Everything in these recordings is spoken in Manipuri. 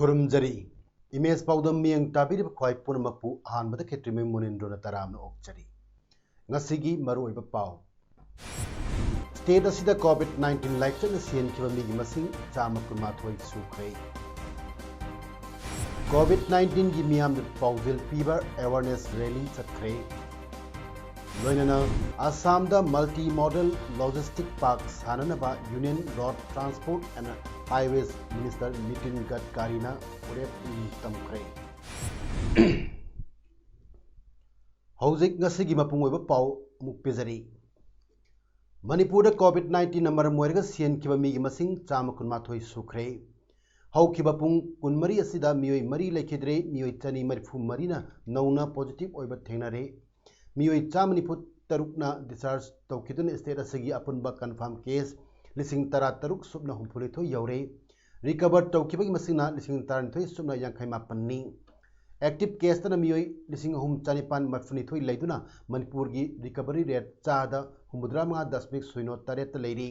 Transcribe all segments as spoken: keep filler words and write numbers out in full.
ꯈꯨꯔꯨꯝꯖꯔꯤ꯫ ꯏꯃꯦꯖ ꯄꯥꯎꯗꯝ ꯃꯤꯠꯌꯦꯡ ꯇꯥꯕꯤꯔꯤꯕ ꯈ꯭ꯋꯥꯏ ꯄꯨꯝꯅꯃꯛꯄꯨ ꯑꯍꯥꯟꯕꯗ ꯈꯦꯇ꯭ꯔꯤꯃꯌꯨꯝ ꯃꯨꯅꯤꯟꯗ꯭ꯔꯣꯅ ꯇꯔꯥꯝꯅ ꯑꯣꯛꯆꯔꯤ꯫ ꯉꯁꯤꯒꯤ ꯃꯔꯨꯑꯣꯏꯕ ꯄꯥꯎ꯫ ꯁ꯭ꯇꯦꯠ ꯑꯁꯤꯗ ꯀꯣꯚꯤꯗ ꯅꯥꯏꯟꯇꯤꯟ ꯂꯥꯏꯆꯠꯅ ꯁꯤꯍꯟꯈꯤꯕ ꯃꯤꯒꯤ ꯃꯁꯤꯡ ꯆꯥꯝꯃ ꯀꯨꯟꯃꯥꯊꯣꯏ ꯁꯨꯈ꯭ꯔꯦ꯫ ꯀꯣꯚꯤꯗ ꯅꯥꯏꯟꯇꯤꯟꯒꯤ ꯃꯤꯌꯥꯝꯗ ꯄꯥꯎꯖꯦꯜ ꯄꯤꯕ ꯑꯦꯋꯥꯔꯅꯦꯁ ꯔꯦꯂꯤ ꯆꯠꯈ꯭ꯔꯦ꯫ ꯂꯣꯏꯅꯅ ꯑꯁꯥꯝꯗ multi modal logistic park ꯁꯥꯅꯅꯕ Union Road Transport and Highways Minister Nitin ꯒꯗꯀꯥꯔꯤꯅ ꯋꯥꯔꯦꯞ ꯇꯝꯈ꯭ꯔꯦ꯫ ꯍꯧꯖꯤꯛ ꯉꯁꯤꯒꯤ ꯃꯄꯨꯡ ꯑꯣꯏꯕ ꯄꯥꯎ ꯑꯃꯨꯛ ꯄꯤꯖꯔꯤ꯫ ꯃꯅꯤꯄꯨꯔꯗ ꯀꯣꯚꯤꯗ ꯅꯥꯏꯟꯇꯤꯟꯅ ꯃꯔꯝ ꯑꯣꯏꯔꯒ ꯁꯤꯍꯟꯈꯤꯕ ꯃꯤꯒꯤ ꯃꯁꯤꯡ ꯆꯥꯝꯃ ꯀꯨꯟꯃꯥꯊꯣꯏ ꯁꯨꯈ꯭ꯔꯦ꯫ ꯍꯧꯈꯤꯕ ꯄꯨꯡ ꯀꯨꯟꯃꯔꯤ ꯑꯁꯤꯗ ꯃꯤꯑꯣꯏ ꯃꯔꯤ ꯂꯩꯈꯤꯗ꯭ꯔꯦ, ꯃꯤꯑꯣꯏ ꯆꯅꯤ ꯃꯔꯤꯐꯨ ꯃꯔꯤꯅ ꯅꯧꯅ ꯄꯣꯖꯤꯇꯤꯚ ꯑꯣꯏꯕ ꯊꯦꯡꯅꯔꯦ꯫ ꯃꯤꯑꯣꯏ ꯆꯥꯝꯃ ꯅꯤꯐꯨ ꯇꯔꯨꯛꯅ ꯗꯤꯁꯆꯥꯔꯖ ꯇꯧꯈꯤꯗꯨꯅ ꯁ꯭ꯇꯦꯠ ꯑꯁꯤꯒꯤ ꯑꯄꯨꯟꯕ ꯀꯟꯐꯥꯔꯝ ꯀꯦꯁ ꯂꯤꯁꯤꯡ ꯇꯔꯥ ꯇꯔꯨꯛ ꯁꯨꯞꯅ ꯍꯨꯝꯐꯨ ꯅꯤꯊꯣꯏ ꯌꯧꯔꯦ꯫ ꯔꯤꯀꯚꯔ ꯇꯧꯈꯤꯕꯒꯤ ꯃꯁꯤꯡꯅ ꯂꯤꯁꯤꯡ ꯇꯔꯥꯅꯤꯊꯣꯏ ꯁꯨꯞꯅ ꯌꯥꯡꯈꯩ ꯃꯥꯄꯟꯅꯤ꯫ ꯑꯦꯛꯇꯤꯚ ꯀꯦꯁꯇꯅ ꯃꯤꯑꯣꯏ ꯂꯤꯁꯤꯡ ꯑꯍꯨꯝ ꯆꯥꯅꯤꯄꯥꯟ ꯃꯔꯤꯐꯨ ꯅꯤꯊꯣꯏ ꯂꯩꯗꯨꯅ ꯃꯅꯤꯄꯨꯔꯒꯤ ꯔꯤꯀꯚꯔꯤ ꯔꯦꯠ ꯆꯥꯗ ꯍꯨꯝꯐꯨꯇꯔꯥ ꯃꯉꯥ ꯗꯁꯃꯤꯛ ꯁꯤꯅꯣ ꯇꯔꯦꯠꯇ ꯂꯩꯔꯤ꯫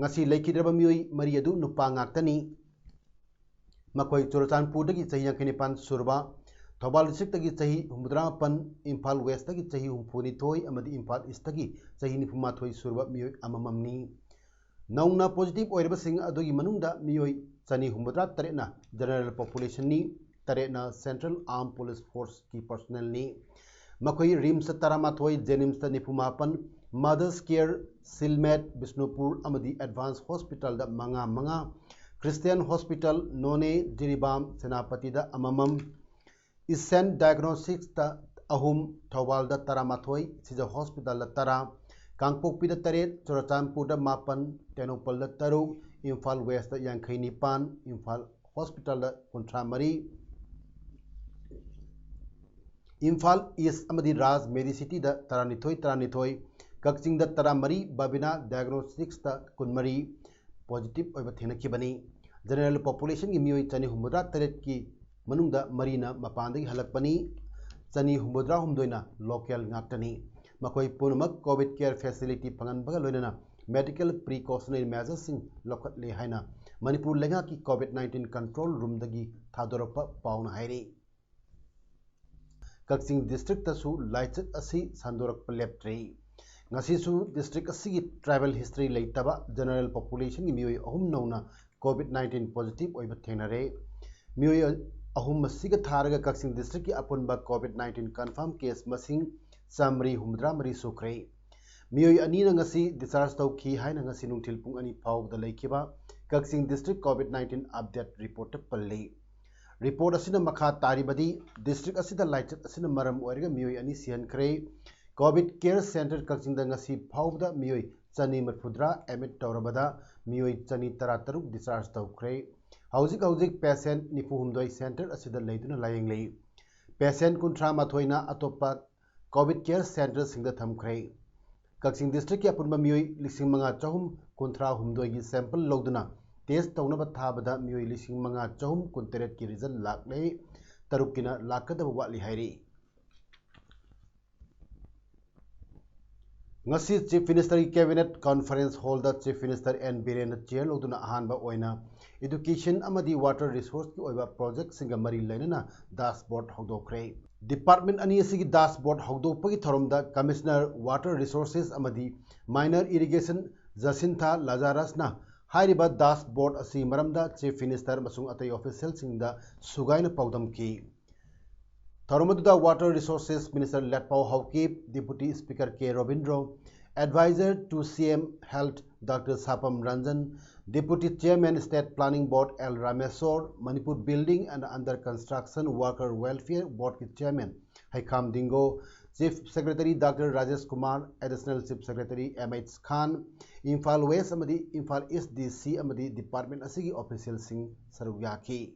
ꯉꯁꯤ ꯂꯩꯈꯤꯗ꯭ꯔꯕ ꯃꯤꯑꯣꯏ ꯃꯔꯤ ꯑꯗꯨ ꯅꯨꯄꯥ ꯉꯥꯛꯇꯅꯤ꯫ ꯃꯈꯣꯏ ꯆꯨꯔꯆꯥꯟꯄꯨꯔꯗꯒꯤ ꯆꯍꯤ ꯌꯥꯡꯈꯩ ꯅꯤꯄꯥꯟ ꯁꯨꯔꯕ, ꯊꯧꯕꯥꯜ ꯗꯤꯁꯇ꯭ꯔꯤꯛꯇꯒꯤ ꯆꯍꯤ ꯍꯨꯝꯐꯨꯇꯔꯥ ꯃꯥꯄꯟ, ꯏꯝꯐꯥꯜ ꯋꯦꯁꯇꯒꯤ ꯆꯍꯤ ꯍꯨꯝꯐꯨ ꯅꯤꯊꯣꯏ ꯑꯃꯗꯤ ꯏꯝꯐꯥꯜ ꯏꯁꯇꯒꯤ ꯆꯍꯤ ꯅꯤꯐꯨ ꯃꯥꯊꯣꯏ ꯁꯨꯔꯕ ꯃꯤꯑꯣꯏ ꯑꯃꯃꯝꯅꯤ꯫ ꯅꯧꯅ ꯄꯣꯖꯤꯇꯤꯚ ꯑꯣꯏꯔꯕꯁꯤꯡ ꯑꯗꯨꯒꯤ ꯃꯅꯨꯡꯗ ꯃꯤꯑꯣꯏ ꯆꯅꯤ ꯍꯨꯝꯐꯨꯇꯔꯥ ꯇꯔꯦꯠꯅ ꯖꯦꯅꯔꯦꯜ ꯄꯣꯄꯨꯂꯦꯁꯟꯅꯤ, ꯇꯔꯦꯠꯅ ꯁꯦꯟꯇ꯭ꯔꯦꯜ ꯑꯥꯔꯝ ꯄꯨꯂꯤꯁ ꯐꯣꯔꯁꯀꯤ ꯄꯔꯁꯣꯅꯦꯜꯅꯤ꯫ ꯃꯈꯣꯏ ꯔꯤꯝꯁꯇ ꯇꯔꯥꯃꯥꯊꯣꯏ, ꯖꯦꯅꯤꯝꯁꯇ ꯅꯤꯐꯨ ꯃꯥꯄꯟ, ꯃꯗꯔꯁ ꯀꯦꯌꯔ, ꯁꯤꯜꯃꯦꯠ, ꯕꯤꯁꯅꯨꯄꯨꯔ ꯑꯃꯗꯤ ꯑꯦꯗꯚꯥꯟꯁ ꯍꯣꯁꯄꯤꯇꯥꯜꯗ ꯃꯉꯥ ꯃꯉꯥ, ꯈ꯭ꯔꯤꯁꯇꯤꯌꯥꯟ ꯍꯣꯁꯄꯤꯇꯥꯜ, ꯅꯣꯅꯦ, ꯖꯤꯔꯤꯕꯥꯝ, ꯁꯦꯅꯥꯄꯇꯤꯗ ꯑꯃꯃꯝ, ꯏꯁꯦꯟ ꯗꯥꯏꯒꯅꯣꯁꯇꯤꯛꯁꯇ ꯑꯍꯨꯝ, ꯊꯧꯕꯥꯜꯗ ꯇꯔꯥꯃꯥꯊꯣꯏ, ꯁꯤꯖ ꯍꯣꯁꯄꯤꯇꯥꯜꯗ ꯇꯔꯥ, ꯀꯥꯡꯄꯣꯛꯄꯤꯗ ꯇꯔꯦꯠ, ꯆꯨꯔꯆꯥꯟꯄꯨꯔꯗ ꯃꯥꯄꯟ, ꯇꯦꯡꯅꯧꯄꯜꯗ ꯇꯔꯨꯛ, ꯏꯝꯐꯥꯜ ꯋꯦꯁꯇ ꯌꯥꯡꯈꯩ ꯅꯤꯄꯥꯟ, ꯏꯝꯐꯥꯜ ꯍꯣꯁꯄꯤꯇꯥꯜꯗ ꯀꯨꯟꯊ꯭ꯔꯥ ꯃꯔꯤ, ꯏꯝꯐꯥꯜ ꯏꯁ ꯑꯃꯗꯤ ꯔꯥꯖ ꯃꯦꯗꯤꯁꯤꯇꯤꯗ ꯇꯔꯥꯅꯤꯊꯣꯏ ꯇꯔꯥꯅꯤꯊꯣꯏ, ꯀꯛꯆꯤꯡꯗ ꯇꯔꯥꯃꯔꯤ, ꯕꯕꯤꯅꯥ ꯗꯥꯏꯒꯅꯣꯁꯇꯤꯛꯁꯇ ꯀꯨꯟꯃꯔꯤ ꯄꯣꯖꯤꯇꯤꯚ ꯑꯣꯏꯕ ꯊꯦꯡꯅꯈꯤꯕꯅꯤ꯫ ꯖꯦꯅꯔꯦꯜ ꯄꯣꯄꯨꯂꯦꯁꯟꯒꯤ ꯃꯤꯑꯣꯏ ꯆꯅꯤ ꯍꯨꯝꯐꯨꯇꯔꯥ ꯇꯔꯦꯠꯀꯤ ꯃꯅꯨꯡꯗ ꯃꯔꯤꯅ ꯃꯄꯥꯟꯗꯒꯤ ꯍꯜꯂꯛꯄꯅꯤ꯫ ꯆꯅꯤ ꯍꯨꯝꯐꯨꯇꯔꯥ ꯍꯨꯝꯗꯣꯏꯅ ꯂꯣꯀꯦꯜ ꯉꯥꯛꯇꯅꯤ꯫ ꯃꯈꯣꯏ ꯄꯨꯝꯅꯃꯛ ꯀꯣꯚꯤꯗ ꯀꯦꯌꯔ ꯐꯦꯁꯤꯂꯤꯇꯤ ꯐꯪꯍꯟꯕꯒ ꯂꯣꯏꯅꯅ ꯃꯦꯗꯤꯀꯦꯜ ꯄ꯭ꯔꯤꯀꯣꯁꯅꯔꯤ ꯃꯦꯖꯔꯁꯤꯡ ꯂꯧꯈꯠꯂꯦ ꯍꯥꯏꯅ ꯃꯅꯤꯄꯨꯔ ꯂꯩꯉꯥꯛꯀꯤ ꯀꯣꯚꯤꯗ ꯅꯥꯏꯟꯇꯤꯟ ꯀꯟꯇ꯭ꯔꯣꯜ ꯔꯨꯝꯗꯒꯤ ꯊꯥꯗꯣꯔꯛꯄ ꯄꯥꯎꯅ ꯍꯥꯏꯔꯤ꯫ ꯀꯛꯆꯤꯡ ꯗꯤꯁꯇ꯭ꯔꯤꯛꯇꯁꯨ ꯂꯥꯏꯆꯠ ꯑꯁꯤ ꯁꯟꯗꯣꯔꯛꯄ ꯂꯦꯞꯇ꯭ꯔꯤ꯫ ꯉꯁꯤꯁꯨ ꯗꯤꯁꯇ꯭ꯔꯤꯛ ꯑꯁꯤꯒꯤ ꯇ꯭ꯔꯥꯏꯕꯦꯜ ꯍꯤꯁꯇ꯭ꯔꯤ ꯂꯩꯇꯕ ꯖꯦꯅꯔꯦꯜ ꯄꯣꯄꯨꯂꯦꯁꯟꯒꯤ ꯃꯤꯑꯣꯏ ꯑꯍꯨꯝ ꯅꯧꯅ ꯀꯣꯚꯤꯗ ꯅꯥꯏꯟꯇꯤꯟ ꯄꯣꯖꯤꯇꯤꯚ ꯑꯣꯏꯕ ꯊꯦꯡꯅꯔꯦ꯫ ꯃꯤꯑꯣꯏ ꯑꯍꯨꯝ ꯑꯁꯤꯒ ꯊꯥꯔꯒ ꯀꯛꯆꯤꯡ ꯗꯤꯁꯇ꯭ꯔꯤꯛꯀꯤ ꯑꯄꯨꯟꯕ ꯀꯣꯚꯤꯗ ꯅꯥꯏꯟꯇꯤꯟ ꯀꯟꯐꯥꯔꯝ ꯀꯦꯁ ꯃꯁꯤꯡ ꯆꯥꯃꯔꯤ ꯍꯨꯝꯐꯨꯇꯔꯥ ꯃꯔꯤ ꯁꯨꯈ꯭ꯔꯦ꯫ ꯃꯤꯑꯣꯏ ꯑꯅꯤꯅ ꯉꯁꯤ ꯗꯤꯁꯆꯥꯔꯖ ꯇꯧꯈꯤ ꯍꯥꯏꯅ ꯉꯁꯤ ꯅꯨꯡꯊꯤꯜ ꯄꯨꯡ ꯑꯅꯤ ꯐꯥꯎꯕꯗ ꯂꯩꯈꯤꯕ Kakching district Covid nineteen update ꯔꯤꯄꯣꯔꯠꯇ ꯄꯜꯂꯤ꯫ ꯔꯤꯄꯣꯔꯠ ꯑꯁꯤꯅ ꯃꯈꯥ ꯇꯥꯔꯤꯕꯗꯤ, ꯗꯤꯁꯇ꯭ꯔꯤꯛ ꯑꯁꯤꯗ ꯂꯥꯏꯆꯠ ꯑꯁꯤꯅ ꯃꯔꯝ ꯑꯣꯏꯔꯒ ꯃꯤꯑꯣꯏ ꯑꯅꯤ ꯁꯤꯍꯟꯈ꯭ꯔꯦ꯫ ꯀꯣꯚꯤꯗ ꯀꯦꯌꯔ ꯁꯦꯟꯇꯔ ꯀꯛꯆꯤꯡꯗ ꯉꯁꯤ ꯐꯥꯎꯕꯗ ꯃꯤꯑꯣꯏ ꯆꯅꯤ ꯃꯔꯤꯐꯨꯇꯔꯥ ꯑꯦꯗꯃꯤꯠ ꯇꯧꯔꯕꯗ ꯃꯤꯑꯣꯏ ꯆꯅꯤ ꯇꯔꯥꯇꯔꯨꯛ ꯗꯤꯁꯆꯥꯔꯖ ꯇꯧꯈ꯭ꯔꯦ꯫ ꯍꯧꯖꯤꯛ ꯍꯧꯖꯤꯛ ꯄꯦꯁꯦꯟꯠ ꯅꯤꯐꯨ ꯍꯨꯝꯗꯣꯏ ꯁꯦꯟꯇꯔ ꯑꯁꯤꯗ ꯂꯩꯗꯨꯅ ꯂꯥꯌꯦꯡꯂꯤ꯫ ꯄꯦꯁꯦꯟꯠ ꯀꯨꯟꯊ꯭ꯔꯥ ꯃꯥꯊꯣꯏꯅ ꯑꯇꯣꯞꯄ ꯀꯣꯚꯤꯗ ꯀꯦꯌꯔ ꯁꯦꯟꯇꯔꯁꯤꯡꯗ ꯊꯝꯈ꯭ꯔꯦ꯫ ꯀꯛꯆꯤꯡ ꯗꯤꯁꯇ꯭ꯔꯤꯛꯀꯤ ꯑꯄꯨꯟꯕ ꯃꯤꯑꯣꯏ ꯂꯤꯁꯤꯡ ꯃꯉꯥ ꯆꯍꯨꯝ ꯀꯨꯟꯊ꯭ꯔꯥ ꯍꯨꯝꯗꯣꯏꯒꯤ ꯁꯦꯝꯄꯜ ꯂꯧꯗꯨꯅ ꯇꯦꯁ ꯇꯧꯅꯕ ꯊꯥꯕꯗ ꯃꯤꯑꯣꯏ ꯂꯤꯁꯤꯡ ꯃꯉꯥ ꯆꯍꯨꯝ ꯀꯨꯟꯇꯔꯦꯠꯀꯤ ꯔꯤꯖꯜ ꯂꯥꯛꯂꯦ, ꯇꯔꯨꯛꯀꯤꯅ ꯂꯥꯛꯀꯗꯕ ꯋꯥꯠꯂꯤ ꯍꯥꯏꯔꯤ꯫ ꯉꯁꯤ ꯆꯤꯐ ꯃꯤꯅꯤꯁꯇꯔꯒꯤ ꯀꯦꯕꯤꯅꯦꯠ ꯀꯟꯐꯔꯦꯟꯁ ꯍꯣꯜꯗ ꯆꯤꯐ ꯃꯤꯅꯤꯁꯇꯔ ꯑꯦꯟ ꯕꯤꯔꯦꯟꯅ ꯆꯤꯌꯔ ꯂꯧꯗꯨꯅ ꯑꯍꯥꯟꯕ ꯑꯣꯏꯅ ꯏꯗꯨꯀꯦꯁꯟ ꯑꯃꯗꯤ ꯋꯥꯇꯔ ꯔꯤꯁꯣꯔꯁꯀꯤ ꯑꯣꯏꯕ ꯄ꯭ꯔꯣꯖꯦꯛꯁꯤꯡꯒ ꯃꯔꯤ ꯂꯩꯅꯅ ꯗꯥꯁꯕꯣꯔꯗ ꯍꯧꯗꯣꯛꯈ꯭ꯔꯦ꯫ ꯗꯤꯄꯥꯔꯠꯃꯦꯟꯠ ꯑꯅꯤ ꯑꯁꯤꯒꯤ ꯗꯥꯁꯕꯣꯔꯗ ꯍꯧꯗꯣꯛꯄꯒꯤ ꯊꯧꯔꯝꯗ ꯀꯃꯤꯁꯅꯔ ꯋꯥꯇꯔ ꯔꯤꯁꯣꯔꯁꯦꯁ ꯑꯃꯗꯤ ꯃꯥꯏꯅꯔ ꯏꯔꯤꯒꯦꯁꯟ ꯖꯁꯤꯟꯊꯥ ꯂꯥꯖꯥꯔꯁꯅ ꯍꯥꯏꯔꯤꯕ ꯗꯥꯁꯕꯣꯔꯗ ꯑꯁꯤ ꯃꯔꯝꯗ ꯆꯤꯐ ꯃꯤꯅꯤꯁꯇꯔ ꯑꯃꯁꯨꯡ ꯑꯇꯩ ꯑꯣꯐꯤꯁꯤꯌꯦꯜꯁꯤꯡꯗ ꯁꯨꯒꯥꯏꯅ ꯄꯥꯎꯗꯝꯈꯤ꯫ ꯊꯧꯔꯝ ꯑꯗꯨꯗ water resources minister Letpao Haokip, deputy speaker K Robindro, adviser to C M health doctor Sapam Ranjan, deputy chairman state planning board L Rameshwor, Manipur building and other construction worker welfare ꯕꯣꯔꯗꯀꯤ chairman Heikham Dingo, Chief Secretary Doctor Rajesh Kumar, Additional Chief Secretary M H Khan, Imphal West ꯑꯃꯗꯤ Imphal East D C ꯑꯃꯗꯤ department ꯑꯁꯤꯒꯤ officialꯁꯤꯡ ꯁꯔꯨꯛ ꯌꯥꯈꯤ꯫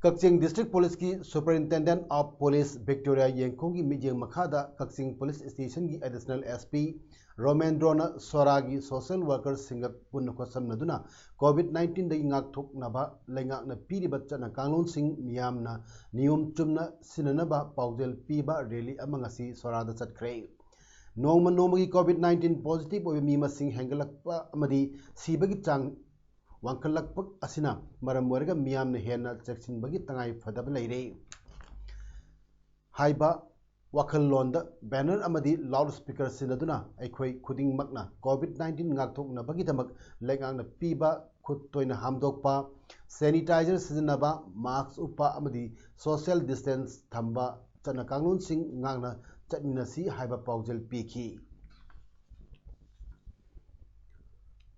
ꯀꯛꯆꯤꯡ District Policeꯀꯤ Superintendent of Police Victoria ꯌꯦꯡꯈꯣꯡꯒꯤ ꯃꯤꯠꯌꯦꯡ ꯃꯈꯥꯗ ꯀꯛꯆꯤꯡ Police Stationꯒꯤ Additional S P ꯔꯣꯃꯦꯟꯗ꯭ꯔꯣꯅ ꯁꯣꯔꯥꯒꯤ social workerꯁꯤꯡꯒ ꯄꯨꯟꯅ ꯈꯣꯠꯁꯝꯅꯗꯨꯅ COVID nineteenꯗꯒꯤ ꯉꯥꯛꯊꯣꯛꯅꯕ ꯂꯩꯉꯥꯛꯅ ꯄꯤꯔꯤꯕ ꯆꯠꯅ ꯀꯥꯡꯂꯣꯟꯁꯤꯡ ꯃꯤꯌꯥꯝꯅ ꯅꯤꯌꯣꯝ ꯆꯨꯝꯅ ꯁꯤꯟꯅꯅꯕ ꯄꯥꯎꯖꯦꯜ ꯄꯤꯕ rally ꯑꯃ ꯉꯁꯤ ꯁꯣꯔꯥꯗ ꯆꯠꯈ꯭ꯔꯦ꯫ ꯅꯣꯡꯃ ꯅꯣꯡꯃꯒꯤ COVID nineteen positive ꯑꯣꯏꯕ ꯃꯤ ꯃꯁꯤꯡ ꯍꯦꯟꯒꯠꯂꯛꯄ ꯑꯃꯗꯤ ꯁꯤꯕꯒꯤ ꯆꯥꯡ ꯋꯥꯡꯈꯠꯂꯛꯄ ꯑꯁꯤꯅ ꯃꯔꯝ ꯑꯣꯏꯔꯒ ꯃꯤꯌꯥꯝꯅ ꯍꯦꯟꯅ ꯆꯦꯛꯁꯤꯟꯕꯒꯤ ꯇꯉꯥꯏ ꯐꯗꯕ ꯂꯩꯔꯦ ꯍꯥꯏꯕ ꯋꯥꯈꯜꯂꯣꯟꯗ banner ꯑꯃꯗꯤ loudspeaker ꯁꯤꯖꯤꯟꯅꯗꯨꯅ ꯑꯩꯈꯣꯏ ꯈꯨꯗꯤꯡꯃꯛꯅ COVID nineteen ꯉꯥꯛꯊꯣꯛꯅꯕꯒꯤꯗꯃꯛ ꯂꯩꯉꯥꯛꯅ ꯄꯤꯕ ꯈꯨꯠ ꯇꯣꯏꯅ ꯍꯥꯝꯗꯣꯛꯄ, sanitizer ꯁꯤꯖꯤꯟꯅꯕ, mask ꯎꯞꯄ ꯑꯃꯗꯤ social distance ꯊꯝꯕ ꯆꯠꯅ ꯀꯥꯡꯂꯣꯟꯁꯤꯡ ꯉꯥꯛꯅ ꯆꯠꯃꯤꯟꯅꯁꯤ ꯍꯥꯏꯕ ꯄꯥꯎꯖꯦꯜ ꯄꯤꯈꯤ꯫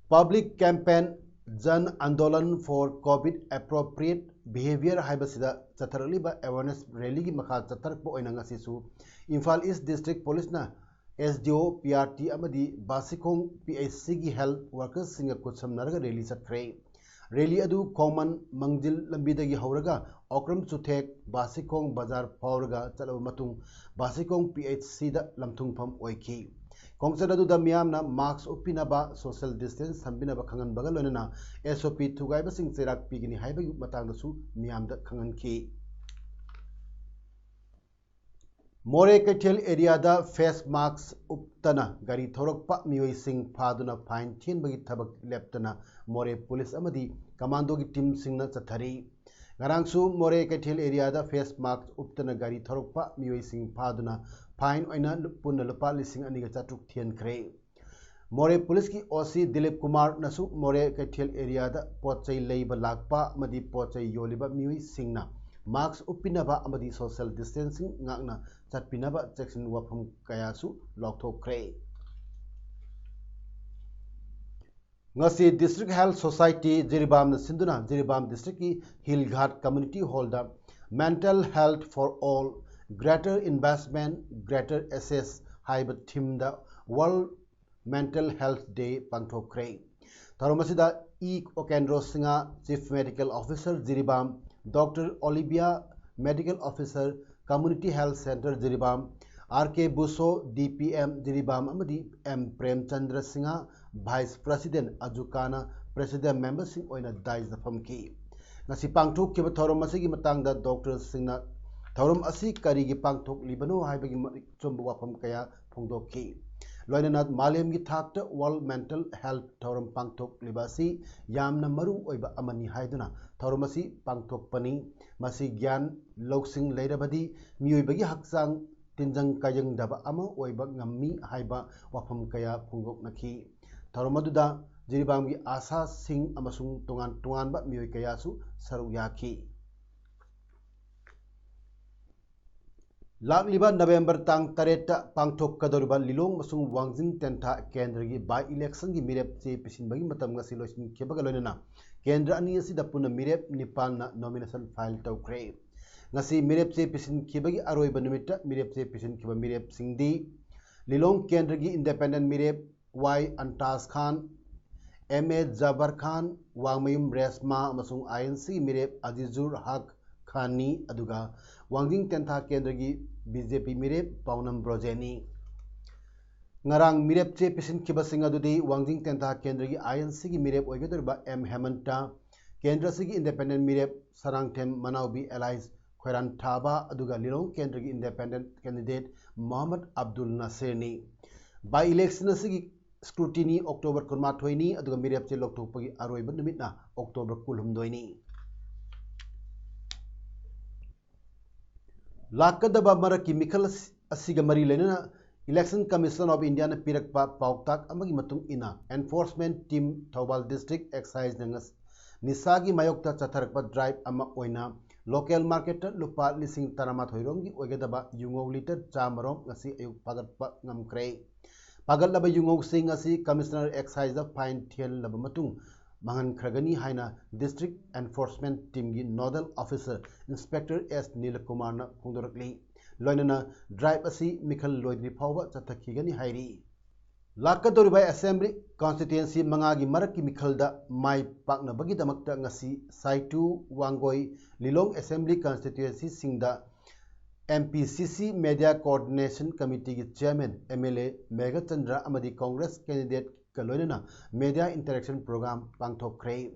Public campaign Jan Andolan for COVID Appropriate Behavior ꯍꯥꯏꯕꯁꯤꯗ ꯆꯠꯊꯔꯛꯂꯤꯕ awareness rallyꯒꯤ ꯃꯈꯥ ꯆꯠꯊꯔꯛꯄ ꯑꯣꯏꯅ ꯉꯁꯤꯁꯨ Imphal East District Policeꯅ S D O, P R T ꯑꯃꯗꯤ ꯕꯥꯁꯤꯈꯣꯡ P H Cꯒꯤ health workersꯁꯤꯡꯒ ꯈꯨꯠꯁꯝꯅꯔꯒ rally ꯆꯠꯈ꯭ꯔꯦ꯫ Rally ꯑꯗꯨ ꯈꯣꯡꯃꯟ ꯃꯪꯖꯤꯜ ꯂꯝꯕꯤꯗꯒꯤ ꯍꯧꯔꯒ ꯑꯣꯀ꯭ꯔꯝ ꯆꯨꯊꯦꯛ, ꯕꯥꯁꯤꯈꯣꯡ ꯕꯖꯥꯔ ꯐꯥꯎꯔꯒ ꯆꯠꯂꯕ ꯃꯇꯨꯡ ꯕꯥꯁꯤꯈꯣꯡ P H Cꯗ ꯂꯝꯊꯨꯡꯐꯝ ꯑꯣꯏꯈꯤ꯫ ꯈꯣꯡꯆꯠ ꯑꯗꯨꯗ ꯃꯤꯌꯥꯝꯅ mask ꯎꯞꯄꯤꯅꯕ, social distance ꯊꯝꯕꯤꯅꯕ ꯈꯪꯍꯟꯕꯒ ꯂꯣꯏꯅꯅ S O P ꯊꯨꯒꯥꯏꯕꯁꯤꯡ ꯆꯩꯔꯥꯛ ꯄꯤꯒꯅꯤ ꯍꯥꯏꯕꯒꯤ ꯃꯇꯥꯡꯗꯁꯨ ꯃꯤꯌꯥꯝꯗ ꯈꯪꯍꯟꯈꯤ꯫ ꯃꯣꯔꯦ ꯀꯩꯊꯦꯜ areaꯗ face mask ꯎꯞꯇꯅ ꯒꯥꯔꯤ ꯊꯧꯔꯛꯄ ꯃꯤꯑꯣꯏꯁꯤꯡ ꯐꯥꯗꯨꯅ fine ꯊꯤꯍꯟꯕꯒꯤ ꯊꯕꯛ ꯂꯦꯞꯇꯅ ꯃꯣꯔꯦ police ꯑꯃꯗꯤ commandoꯒꯤ teamꯁꯤꯡꯅ ꯆꯠꯊꯔꯤ꯫ ꯉꯔꯥꯡꯁꯨ ꯃꯣꯔꯦ ꯀꯩꯊꯦꯜ areaꯗ face mask ꯎꯞꯇꯅ ꯒꯥꯔꯤ ꯊꯧꯔꯛꯄ ꯃꯤꯑꯣꯏꯁꯤꯡ ꯐꯥꯗꯨꯅ fine ꯑꯣꯏꯅ ꯂꯨ-, ꯄꯨꯟꯅ ꯂꯨꯄꯥ ꯂꯤꯁꯤꯡ ꯑꯅꯤꯒ ꯆꯥꯇ꯭ꯔꯨꯛ ꯊꯤꯍꯟꯈ꯭ꯔꯦ꯫ ꯃꯣꯔꯦ policeꯀꯤ O C ꯗꯤꯂꯤꯞ ꯀꯨꯃꯥꯔꯅꯁꯨ ꯃꯣꯔꯦ ꯀꯩꯊꯦꯜ areaꯗ ꯄꯣꯠ ꯆꯩ ꯂꯩꯕ ꯂꯥꯛꯄ ꯑꯃꯗꯤ ꯄꯣꯠ ꯆꯩ ꯌꯣꯜꯂꯤꯕ ꯃꯤꯑꯣꯏꯁꯤꯡꯅ mask ꯎꯞꯄꯤꯅꯕ ꯑꯃꯗꯤ social distancing ꯉꯥꯛꯅ ꯆꯠꯄꯤꯅꯕ ꯆꯦꯛꯁꯤꯟ ꯋꯥꯐꯝ ꯀꯌꯥꯁꯨ ꯂꯥꯎꯊꯣꯛꯈ꯭ꯔꯦ꯫ ꯉꯁꯤ District Health Society ꯖꯤꯔꯤꯕꯥꯝꯅ ꯁꯤꯟꯗꯨꯅ ꯖꯤꯔꯤꯕꯥꯝ districtꯀꯤ ꯍꯤꯜ ꯘꯥꯠ community hallꯗ Mental Health for All, Greater Investment, Greater Access ꯍꯥꯏꯕ ꯊꯤꯝꯗ World Mental Health Day ꯄꯥꯡꯊꯣꯛꯈ꯭ꯔꯦ꯫ ꯊꯧꯔꯝ ꯑꯁꯤꯗ E Ukendro Singh, Chief Medical Officer Jiribam, Doctor Olivia, Medical Officer, Community Health Centre Jiribam, R K Busso, D P M Jiribam ꯑꯃꯗꯤ M Premchandra Singh, Vice President ꯑꯖꯨꯀꯥꯅ President memberꯁꯤꯡ ꯑꯣꯏꯅ dais ꯗ ꯐꯝꯈꯤ꯫ ꯉꯁꯤ ꯄꯥꯡꯊꯣꯛꯈꯤꯕ ꯊꯧꯔꯝ ꯑꯁꯤꯒꯤ ꯃꯇꯥꯡꯗ doctor ꯁꯤꯡꯅ ꯊꯧꯔꯝ ꯑꯁꯤ ꯀꯔꯤꯒꯤ ꯄꯥꯡꯊꯣꯛꯂꯤꯕꯅꯣ ꯍꯥꯏꯕꯒꯤ ꯃꯔꯤꯛ ꯆꯨꯝꯕ ꯋꯥꯐꯝ ꯀꯌꯥ ꯐꯣꯡꯗꯣꯛꯈꯤ꯫ ꯂꯣꯏꯅꯅ ꯃꯥꯂꯦꯝꯒꯤ ꯊꯥꯛꯇ World Mental Health ꯊꯧꯔꯝ ꯄꯥꯡꯊꯣꯛꯂꯤꯕ ꯑꯁꯤ ꯌꯥꯝꯅ ꯃꯔꯨ ꯑꯣꯏꯕ ꯑꯃꯅꯤ ꯍꯥꯏꯗꯨꯅ ꯊꯧꯔꯝ ꯑꯁꯤ ꯄꯥꯡꯊꯣꯛꯄꯅꯤ꯫ ꯃꯁꯤ ꯒ꯭ꯌꯥꯟ ꯂꯧꯁꯤꯡ ꯂꯩꯔꯕꯗꯤ ꯃꯤꯑꯣꯏꯕꯒꯤ ꯍꯛꯆꯥꯡ ꯇꯤꯟꯖꯪ ꯀꯥꯏꯖꯪꯗꯕ ꯑꯃ ꯑꯣꯏꯕ ꯉꯝꯃꯤ ꯍꯥꯏꯕ ꯋꯥꯐꯝ ꯀꯌꯥ ꯐꯣꯡꯗꯣꯛꯅꯈꯤ꯫ ꯊꯧꯔꯝ ꯑꯗꯨꯗ ꯖꯤꯔꯤꯕꯥꯝꯒꯤ ꯑꯥꯁꯥꯁꯤꯡ ꯑꯃꯁꯨꯡ ꯇꯣꯉꯥꯟ ꯇꯣꯉꯥꯟꯕ ꯃꯤꯑꯣꯏ ꯀꯌꯥꯁꯨ ꯁꯔꯨꯛ ꯌꯥꯈꯤ꯫ ꯂꯥꯛꯂꯤꯕ ꯅꯕꯦꯝꯕꯔ ꯇꯥꯡ ꯇꯔꯦꯠꯇ ꯄꯥꯡꯊꯣꯛꯀꯗꯧꯔꯤꯕ ꯂꯤꯂꯣꯡ ꯑꯃꯁꯨꯡ ꯋꯥꯡꯖꯤꯡ ꯇꯦꯟꯊꯥ ꯀꯦꯟꯗ꯭ꯔꯒꯤ by election ꯒꯤ ꯃꯤꯔꯦꯞ ꯆꯦ ꯄꯤꯁꯤꯟꯕꯒꯤ ꯃꯇꯝ ꯉꯁꯤ ꯂꯣꯏꯁꯤꯟꯈꯤꯕꯒ ꯂꯣꯏꯅꯅ ꯀꯦꯟꯗ꯭ꯔ ꯑꯅꯤ ꯑꯁꯤꯗ ꯄꯨꯟꯅ ꯃꯤꯔꯦꯞ ꯅꯤꯄꯥꯟꯅ nomination file ꯇꯧꯈ꯭ꯔꯦ꯫ ꯉꯁꯤ ꯃꯤꯔꯦꯞ ꯆꯦ ꯄꯤꯁꯤꯟꯈꯤꯕꯒꯤ ꯑꯔꯣꯏꯕ ꯅꯨꯃꯤꯠꯇ ꯃꯤꯔꯦꯞ ꯆꯦ ꯄꯤꯁꯤꯟꯈꯤꯕ ꯃꯤꯔꯦꯞꯁꯤꯡꯗꯤ ꯂꯤꯂꯣꯡ ꯀꯦꯟꯗ꯭ꯔꯒꯤ independent ꯃꯤꯔꯦꯞ ꯋꯥꯏ ꯑꯟꯇꯥꯖ ꯈꯥꯟ, M A ꯖꯕꯔ ꯈꯥꯟ, ꯋꯥꯡꯃꯌꯨꯝ ꯔꯦꯁꯃꯥ ꯑꯃꯁꯨꯡ I N C ꯒꯤ ꯃꯤꯔꯦꯞ ꯑꯖꯤꯖꯨꯔ ꯍꯛ ꯈꯥꯟꯅꯤ, ꯑꯗꯨꯒ ꯋꯥꯡꯖꯤꯡ ꯇꯦꯟꯊꯥ ꯀꯦꯟꯗ꯭ꯔꯒꯤ B J P ꯃꯤꯔꯦꯞ ꯄꯥꯎꯅꯝ ꯕ꯭ꯔꯣꯖꯦꯅꯤ꯫ ꯉꯔꯥꯡ ꯃꯤꯔꯦꯞ ꯆꯦ ꯄꯤꯁꯤꯟꯈꯤꯕꯁꯤꯡ ꯑꯗꯨꯗꯤ ꯋꯥꯡꯖꯤꯡ ꯇꯦꯟꯊꯥ ꯀꯦꯟꯗ꯭ꯔꯒꯤ I N C ꯒꯤ ꯃꯤꯔꯦꯞ ꯑꯣꯏꯒꯗꯧꯔꯤꯕ M ꯍꯦꯃꯟꯇ, ꯀꯦꯟꯗ꯭ꯔ ꯑꯁꯤꯒꯤ independent ꯃꯤꯔꯦꯞ ꯁꯔꯥꯡꯊꯦꯝ ꯃꯅꯥꯎꯕꯤ alias ꯈꯣꯏꯔꯥꯟꯊꯥꯕ, ꯑꯗꯨꯒ ꯂꯤꯂꯣꯡ ꯀꯦꯟꯗ꯭ꯔꯒꯤ independent candidate Mohammad Abdul ꯅꯥꯁꯤꯔꯅꯤ꯫ By election ꯑꯁꯤꯒꯤ scrutiny October ꯀꯨꯟꯃꯥꯊꯣꯏꯅꯤ, ꯑꯗꯨꯒ ꯃꯤꯔꯦꯞ ꯆꯦ ꯂꯧꯊꯣꯛꯄꯒꯤ ꯑꯔꯣꯏꯕ ꯅꯨꯃꯤꯠꯅ October ꯀꯨꯟꯍꯨꯝꯗꯣꯏꯅꯤ꯫ ꯂꯥꯛꯀꯗꯕ ꯃꯔꯛꯀꯤ ꯃꯤꯈꯜ ꯑꯁ-, ꯑꯁꯤꯒ ꯃꯔꯤ ꯂꯩꯅꯅ Election Commission of India ꯅ ꯄꯤꯔꯛꯄ ꯄꯥꯎꯇꯥꯛ ꯑꯃꯒꯤ ꯃꯇꯨꯡ ꯏꯟꯅ, enforcement team Thoubal district excise ꯅ ꯉꯁ-, ꯅꯤꯁꯥꯒꯤ ꯃꯥꯌꯣꯛꯇ ꯆꯠꯊꯔꯛꯄ drive ꯑꯃ ꯑꯣꯏꯅ local market ꯇ ꯂꯨꯄꯥ ꯂꯤꯁꯤꯡ ꯇꯔꯥꯃꯥꯊꯣꯏ ꯔꯣꯝꯒꯤ ꯑꯣꯏꯒꯗꯕ ꯌꯨꯉꯧ litre ꯆꯥꯝꯃ ꯔꯣꯝ ꯉꯁꯤ ꯑꯌꯨꯛ ꯐꯥꯒꯠꯄ ꯉꯝꯈ꯭ꯔꯦ꯫ ꯐꯥꯒꯠꯂꯕ ꯌꯨꯉꯧꯁꯤꯡ ꯑꯁꯤ Commissioner Excise ꯗ fine ꯊꯤꯍꯜꯂꯕ ꯃꯇꯨꯡ, ꯃꯥꯡꯍꯟꯈ꯭ꯔꯒꯅꯤ ꯍꯥꯏꯅ District Enforcement Teamꯒꯤ Nodal Officer Inspector S ꯅꯤꯂꯀꯨꯃꯥꯔꯅ ꯐꯣꯡꯗꯣꯔꯛꯂꯤ꯫ ꯂꯣꯏꯅꯅ drive ꯑꯁꯤ ꯃꯤꯈꯜ ꯂꯣꯏꯗ꯭ꯔꯤ ꯐꯥꯎꯕ ꯆꯠꯊꯈꯤꯒꯅꯤ ꯍꯥꯏꯔꯤ꯫ ꯂꯥꯛꯀꯗꯧꯔꯤꯕ Assembly Constituency ꯃꯉꯥꯒꯤ ꯃꯔꯛꯀꯤ ꯃꯤꯈꯜꯗ ꯃꯥꯏ ꯄꯥꯛꯅꯕꯒꯤꯗꯃꯛꯇ ꯉꯁꯤ ꯁꯥꯏꯇꯨ, ꯋꯥꯡꯒꯣꯏ, ꯂꯤꯂꯣꯡ Assembly Constituencyꯁꯤꯡꯗ M P C C Media Coordination Committeeꯒꯤ Chairman M L A Meghachandra ꯑꯃꯗꯤ Congress candidateꯀ ꯂꯣꯏꯅꯅ media interaction program ꯄꯥꯡꯊꯣꯛꯈ꯭ꯔꯦ꯫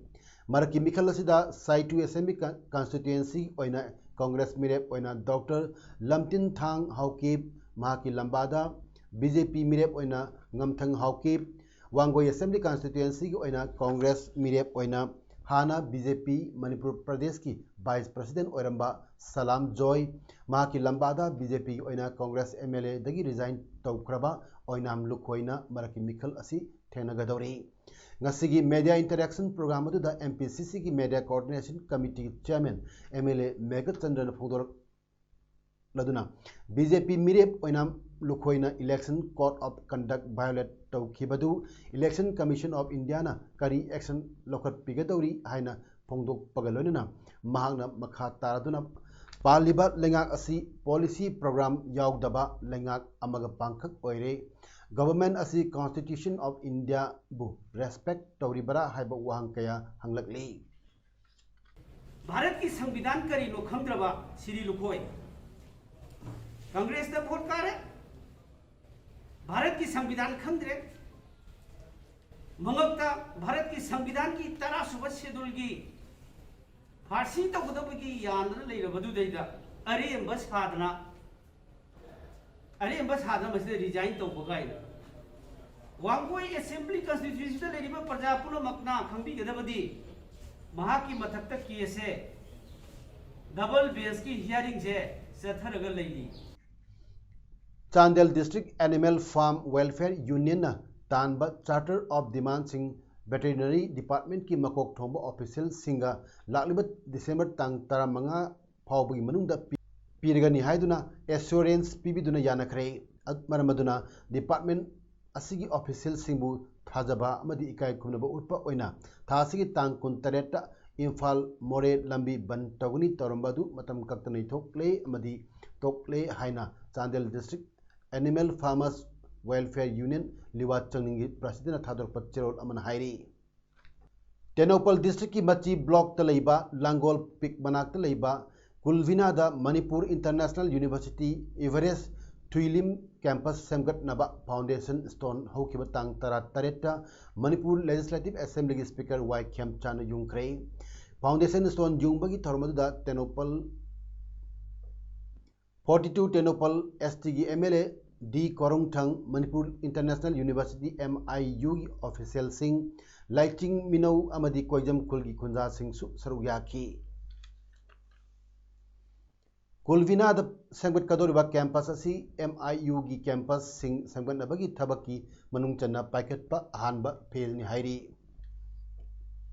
ꯃꯔꯛꯀꯤ ꯃꯤꯈꯜ ꯑꯁꯤꯗ ꯁꯥꯏꯇꯨ Assembly Con-, Constituency ꯑꯣꯏꯅ Congress ꯃꯤꯔꯦꯞ ꯑꯣꯏꯅ Doctor ꯂꯝꯇꯤꯟꯊꯥꯡ ꯍꯥꯎꯀꯤꯞ, ꯃꯍꯥꯛꯀꯤ ꯂꯝꯕꯥꯗ B J P ꯃꯤꯔꯦꯞ ꯑꯣꯏꯅ ꯉꯝꯊꯪ ꯍꯥꯎꯀꯤꯞ, ꯋꯥꯡꯒꯣꯏ Assembly Constituencyꯒꯤ ꯑꯣꯏꯅ Congress ꯃꯤꯔꯦꯞ ꯑꯣꯏꯅ ꯍꯥꯟꯅ B J P ꯃꯅꯤꯄꯨꯔ ꯄ꯭ꯔꯗꯦꯁꯀꯤ Vice President ꯑꯣꯏꯔꯝꯕ ꯁꯂꯥꯝ ꯖꯣꯏ, ꯃꯍꯥꯛꯀꯤ ꯂꯝꯕꯥꯗ B J Pꯒꯤ ꯑꯣꯏꯅ Congress M L Aꯗꯒꯤ resign ꯇꯧꯈ꯭ꯔꯕ ꯑꯣꯏꯅꯥꯝ ꯂꯨꯈꯣꯏꯅ ꯃꯔꯛꯀꯤ ꯃꯤꯈꯜ ꯑꯁꯤ ꯊꯦꯡꯅꯒꯗꯧꯔꯤ꯫ ꯉꯁꯤꯒꯤ media interaction program ꯑꯗꯨꯗ M P C Cꯒꯤ Media Coordination Committee Chairman M L A ꯃꯦꯘꯆꯟꯗ꯭ꯔꯅ ꯐꯣꯡꯗꯣꯔꯛꯂꯗꯨꯅ, B J P ꯃꯤꯔꯦꯞ ꯑꯣꯏꯅꯥꯝ ꯂꯨꯈꯣꯏꯅ Election Code of Conduct violate ꯇꯧꯈꯤꯕꯗꯨ Election Commission of Indiaꯅ ꯀꯔꯤ action ꯂꯧꯈꯠꯄꯤꯒꯗꯧꯔꯤ ꯍꯥꯏꯅ ꯐꯣꯡꯗꯣꯛꯄꯒ ꯂꯣꯏꯅꯅ ꯃꯍꯥꯛꯅ ꯃꯈꯥ ꯇꯥꯔꯗꯨꯅ ꯄꯥꯜꯂꯤꯕ ꯂꯩꯉꯥꯛ ꯑꯁꯤ policy program ꯌꯥꯎꯗꯕ ꯂꯩꯉꯥꯛ ꯑꯃꯒ ꯄꯥꯡꯈꯛ ꯑꯣꯏꯔꯦ꯫ Government ꯑꯁꯤ Constitution of Indiaꯕꯨ respect ꯇꯧꯔꯤꯕꯔꯥ ꯍꯥꯏꯕ ꯋꯥꯍꯪ ꯀꯌꯥ ꯍꯪꯂꯛꯂꯤ꯫ ꯚꯥꯔꯠꯀꯤ ꯁꯪꯕꯤꯙꯥꯟ ꯀꯔꯤꯅꯣ ꯈꯪꯗ꯭ꯔꯕ ꯁꯤꯔꯤ ꯂꯨꯈꯣꯏ꯫ ꯀꯪꯒ꯭ꯔꯦꯁꯇ ꯚꯣꯠ ꯀꯥꯔꯦ, ꯚꯥꯔꯠꯀꯤ ꯁꯪꯕꯤꯙꯥꯟ ꯈꯪꯗ꯭ꯔꯦ꯫ ꯃꯉꯛꯇ ꯚꯥꯔꯠꯀꯤ ꯁꯪꯕꯤꯙꯥꯟꯒꯤ ꯇꯔꯥꯁꯨꯕ ꯁꯦꯗꯨꯜꯒꯤ ꯐꯥꯔꯁꯤ ꯇꯧꯒꯗꯕꯒꯤ ꯌꯥꯟꯗꯨꯅ ꯂꯩꯔꯕꯗꯨꯗꯩꯗ ꯑꯔꯦꯝꯕ ꯁꯥꯗꯅ, ꯑꯔꯦꯝꯕ ꯁꯥꯗꯅ ꯃꯁꯤꯗ resign ꯇꯧꯕ ꯀꯥꯏꯅ꯫ ꯋꯥꯡꯒꯣꯏ Assembly Constituencyꯗ ꯂꯩꯔꯤꯕ ꯄ꯭ꯔꯖꯥ ꯄꯨꯝꯅꯃꯛꯅ ꯈꯪꯕꯤꯒꯗꯕꯗꯤ ꯃꯍꯥꯛꯀꯤ ꯃꯊꯛꯇ caseꯁꯦ, double benchꯀꯤ hearingꯁꯦ ꯆꯠꯊꯔꯒ ꯂꯩꯔꯤ꯫ Chandel District Animal Farm Welfare Unionꯅ ꯇꯥꯟꯕ Charter of Demandꯁꯤꯡ Veterinary Departmentꯀꯤ ꯃꯀꯣꯛ ꯊꯣꯡꯕ officialꯁꯤꯡꯒ ꯂꯥꯛꯂꯤꯕ December ꯇꯥꯡ ꯇꯔꯥꯃꯉꯥ ꯐꯥꯎꯕꯒꯤ ꯃꯅꯨꯡꯗ ꯄꯤ-, ꯄꯤꯔꯒꯅꯤ ꯍꯥꯏꯗꯨꯅ assurance ꯄꯤꯕꯤꯗꯨꯅ ꯌꯥꯅꯈ꯭ꯔꯦ꯫ ꯑ-, ꯃꯔꯝ ꯑꯗꯨꯅ department ꯑꯁꯤꯒꯤ ꯑꯣꯐꯤꯁꯤꯌꯦꯜꯁꯤꯡꯕꯨ ꯊꯥꯖꯕ ꯑꯃꯗꯤ ꯏꯀꯥꯏ ꯈꯨꯝꯅꯕ ꯎꯠꯄ ꯑꯣꯏꯅ ꯊꯥ ꯑꯁꯤꯒꯤ ꯇꯥꯡ ꯀꯨꯟꯇꯔꯦꯠꯇ ꯏꯝꯐꯥꯜ ꯃꯣꯔꯦ ꯂꯝꯕꯤ ꯕꯟ ꯇꯧꯒꯅꯤ ꯇꯧꯔꯝꯕ ꯑꯗꯨ ꯃꯇꯝ ꯀꯛꯇꯅ ꯊꯣꯛꯂꯦ ꯑꯃꯗꯤ ꯇꯣꯛꯂꯦ ꯍꯥꯏꯅ Chandel district animal farmers welfare union Liwa ꯆꯪꯅꯤꯡꯒꯤ ꯄ꯭ꯔꯁꯤꯗꯦꯟꯅ ꯊꯥꯗꯣꯔꯛꯄ ꯆꯦꯔꯣꯜ ꯑꯃꯅ ꯍꯥꯏꯔꯤ꯫ ꯇꯦꯡꯅꯧꯄꯜ ꯗꯤꯁꯇ꯭ꯔꯤꯛꯀꯤ ꯃꯆꯤ ꯕ꯭ꯂꯣꯛꯇ ꯂꯩꯕ ꯂꯥꯡꯒꯣꯜ ꯄꯤꯛ ꯃꯅꯥꯛꯇ ꯂꯩꯕ ꯀꯨꯜꯚꯤꯅꯥꯗ ꯃꯅꯤꯄꯨꯔ ꯏꯟꯇꯔꯅꯦꯁꯅꯦꯜ ꯌꯨꯅꯤꯚꯔꯁꯤꯇꯤ ꯏꯚꯔꯦꯁ ꯊꯨꯏꯂꯤꯝ ꯀꯦꯝꯄꯁ ꯁꯦꯝꯒꯠꯅꯕ ꯐꯥꯎꯟꯗꯦꯁꯟ ꯁ꯭ꯇꯣꯟ ꯍꯧꯈꯤꯕ ꯇꯥꯡ ꯇꯔꯥꯇꯔꯦꯠꯇ Manipur legislative assembly speaker Y ꯈꯦꯝꯆꯥꯟꯅ ꯌꯨꯡꯈ꯭ꯔꯦ꯫ ꯐꯥꯎꯟꯗꯦꯁꯟ ꯁ꯭ꯇꯣꯟ ꯌꯨꯡꯕꯒꯤ ꯊꯧꯔꯝ ꯑꯗꯨꯗ Tengnoupal forty two Tengnoupal S ꯇꯤꯒꯤ M L A D Korungthang, Manipur international university, M I ꯌꯨꯒꯤ ꯑꯣꯐꯤꯁꯤꯌꯦꯜꯁꯤꯡ, ꯂꯥꯏꯆꯤꯡ ꯃꯤꯅꯧ ꯑꯃꯗꯤ ꯀꯣꯏꯖꯝ ꯈꯨꯜꯒꯤ ꯈꯨꯟꯖꯥꯁꯤꯡꯁꯨ ꯁꯔꯨꯛ ꯌꯥꯈꯤ꯫ ꯀꯨꯜꯚꯤꯅꯥꯗ ꯁꯦꯝꯒꯠꯀꯗꯧꯔꯤꯕ ꯀꯦꯝꯄꯁ ꯑꯁꯤ ꯑꯦꯝ ꯑꯥꯏ ꯌꯨꯒꯤ ꯀꯦꯝꯄꯁꯁꯤꯡ ꯁꯦꯝꯒꯠꯅꯕꯒꯤ ꯊꯕꯛꯀꯤ ꯃꯅꯨꯡ ꯆꯟꯅ ꯄꯥꯏꯈꯠꯄ ꯑꯍꯥꯟꯕ ꯐꯦꯜꯅꯤ ꯍꯥꯏꯔꯤ꯫